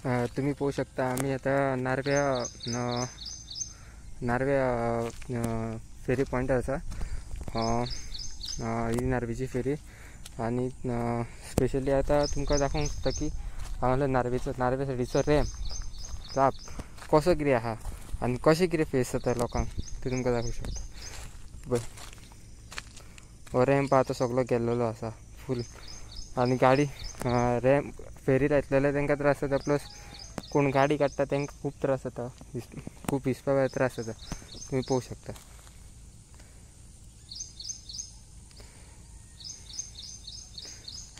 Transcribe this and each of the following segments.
तुम्ही पाहू शकता आम्ही आता नार्व्या नार्व्या फेरी पॉयंट आसा. ही नार्वेची फेरी आनी स्पेशली आतां तुमकां दाखोवंक सोदता की हांगासर नार्वेचो नार्वे सायडीचो रॅम्प राप कसो कितें आहा आनी कशें कितें फेस जाता लोकांक तें तुमकां दाखोवंक शकता. पळय हो रॅम्प आतां सगलो गेल्लेलो आसा फूल आनी गाडी रॅम्प फेरी लायतले जाल्यार तांकां त्रास जाता, प्लस कोण गाडी काडटा तांकां खूब त्रास जाता, खूब हिसपा भायर त्रास जाता. तुमी पळोवंक शकता.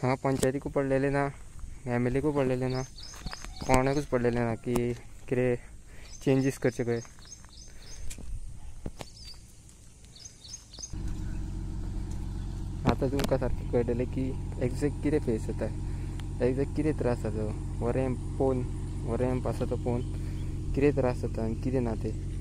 हांगा पंचायतीकूय पडलेलें ना, एम एल एकूय पडलेलें ना, कोणाकूच पडलेलें ना की कितें चेंजीस करचे खंय. आतां तुमकां सारकें कळटलें की एग्जॅक्ट कितें फेस जाता, एग्जॅक्ट कितें त्रास जाता. हो रॅम्प पळोवन, हो रॅम्प आसा तो पळोवन कितें त्रास जाता आनी कितें ना तें.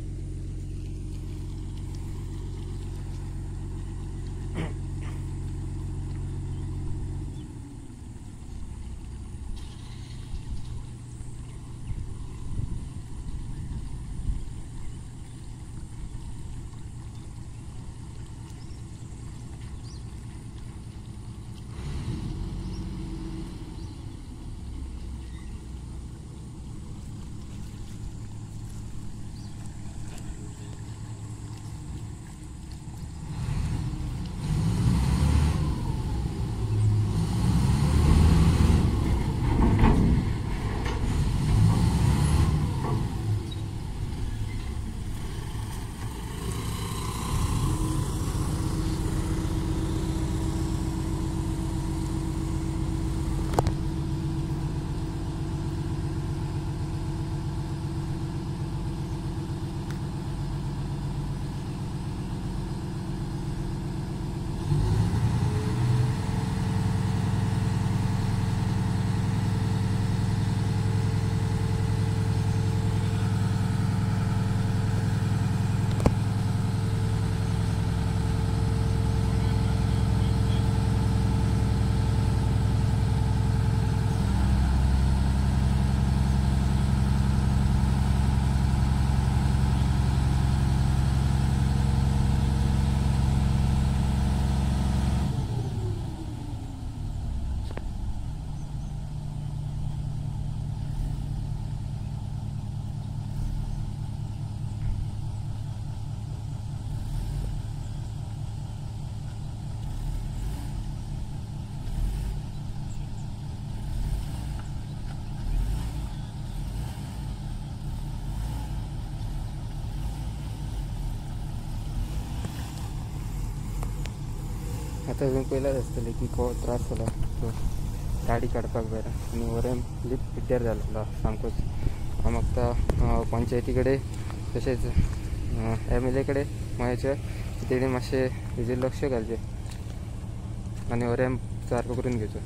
आतां तुमी पयल्यार आसतलें की को त्रास जाला तो गाडी काडपाक भायर आनी हो रॅम्प लिप पिड्ड्यार जाल्लो सामकोच. हांव मागता पंचायती कडेन तशेंच एम एल ए कडेन मयेच्या तेणी मातशें हेजेर लक्ष घालचें आनी हो रॅम्प सारको करून घेवचो.